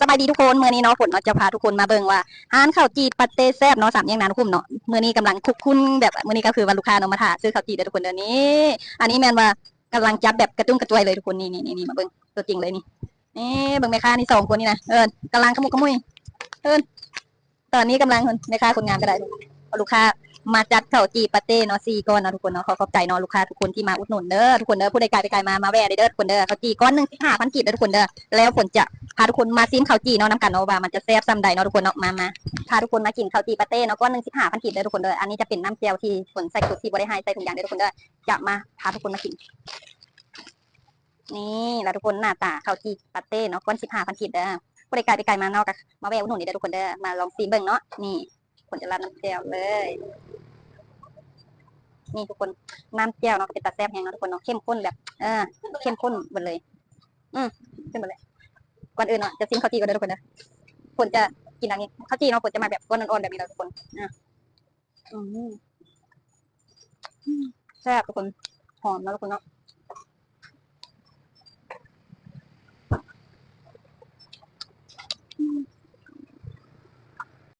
ສະບາຍດີທຸກຄົນ ມື້ນີ້ເນາະ ຝົນເນາະ ຈະພາທຸກຄົນມາເບິ່ງວ່າຮ້ານເຂົ້າຈີ່ປາເຕ້ແຊບເນາະ ສາມແຍກນານຸພູມເນາະ ມື້ນີ້ກຳລັງຄຸກຄຸນ ແບບມື້ນີ້ກໍຄືວ່າລູກຄ້າເນາະມາຖ້າຊື້ເຂົ້າຈີ່ເດີທຸກຄົນເດີ. ນີ້ ອັນນີ້ແມ່ນວ່າກຳລັງຈັດແບບກະຈຸ້ມກະຈວຍເລີຍທຸກຄົນ. ນີ້ໆໆ ມາເບິ່ງຕົວຈິງເລີຍນີ້ ນີ້ເບິ່ງແມ່ຄ້ານີ້ ສອງຄົນນີ້ນະ ເອີ ກຳລັງຂະໝຸກຂະໝຸຍ ເອີ ຕອນນີ້ກຳລັງ ແມ່ຄ້າຄົນງາມກໍໄດ້ ເພາະລູກຄ້າມາຈັດເຂົ້າຈີ່ປາເຕ້ເນາະ ສີ່ກ້ອນເນາະທຸກຄົນເນາະ. ຂໍຂອບໃຈເນາະລູກຄ້າທຸກຄົນທີ່ມາອຸດໜູນເດີທຸກຄົນເດີ. ຜູ້ໃດກາຍໄປກາຍມາ ມາແວ່ໄດ້ເດີທຸກຄົນເດີ. ເຂົ້າຈີ່ກ້ອນໜຶ່ງ ສິບຫ້າພັນກີບເດີທຸກຄົນເດີ. ແລ້ວຝົນຈະພາທຸກຄົນມາຊີມເຂົ້າຈີ່ເນາະ ນຳກັນເນາະ ວ່າມັນຈະແຊບສ່ຳໃດເນາະທຸກຄົນເນາະ. ມາ ມາ ພາໜຶ່ງສິບຫ້າພັນກີບເດີທຸກຄົນເດີ. ອັນນີ້ຈະເປັນນ້ຳແຈ່ວທີ່ຝົນໃສ່ກົດທີ່ບໍ່ໄດ້ໃຫ້ໃສ່ຖົງຢາງເດີທຸກຄົນເດີ. ຈະມາພາທຸກຄົນມາກິນ ນີ້ລະທຸກຄົນ ໜ້າຕາເຂົ້າຈີ່ປາເຕ້ເນາະ ກ້ອນສິບຫ້າພັນກີບເດີ. ຜູ້ໃດກາຍໄປກາຍມາເນາະ ກໍມາແວ່ອຸດໜູນນີ້ເດີທຸກຄົນເດີ. ມາລອງຊີມເບິ່ງເນາະ. ນີ້ ຝົນຈະລາດນ້ຳແຈ່ວເລີຍ. ນີ້ທຸກຄົນ ນ້ຳແຈ່ວເນາະ ກໍເປັນຕາແຊບແຮງເນາະທຸກຄົນເນາະ. ເຂັ້ມຂຸ້ນແບບ ເອີ ເຂັ້ມຂຸ້ນເບິດເລີຍ ອືມ ເຂັ້ມເບິດເລີຍ. ກ່ອນອື່ນເນາະ ຈະຊີມເຂົ້າຈີ່ກ່ອນເດີທຸກຄົນເດີ. ຝົນຈະກິນອັນນີ້ ເຂົ້າຈີ່ເນາະ ຝົນຈະມາແບບກ້ອນອ່ອນໆແບບນີ້ເດີທຸກຄົນ. ອືມ ອືມ ແຊບທຸກຄົນ ຫອມເນາະທຸກຄົນເນາະ.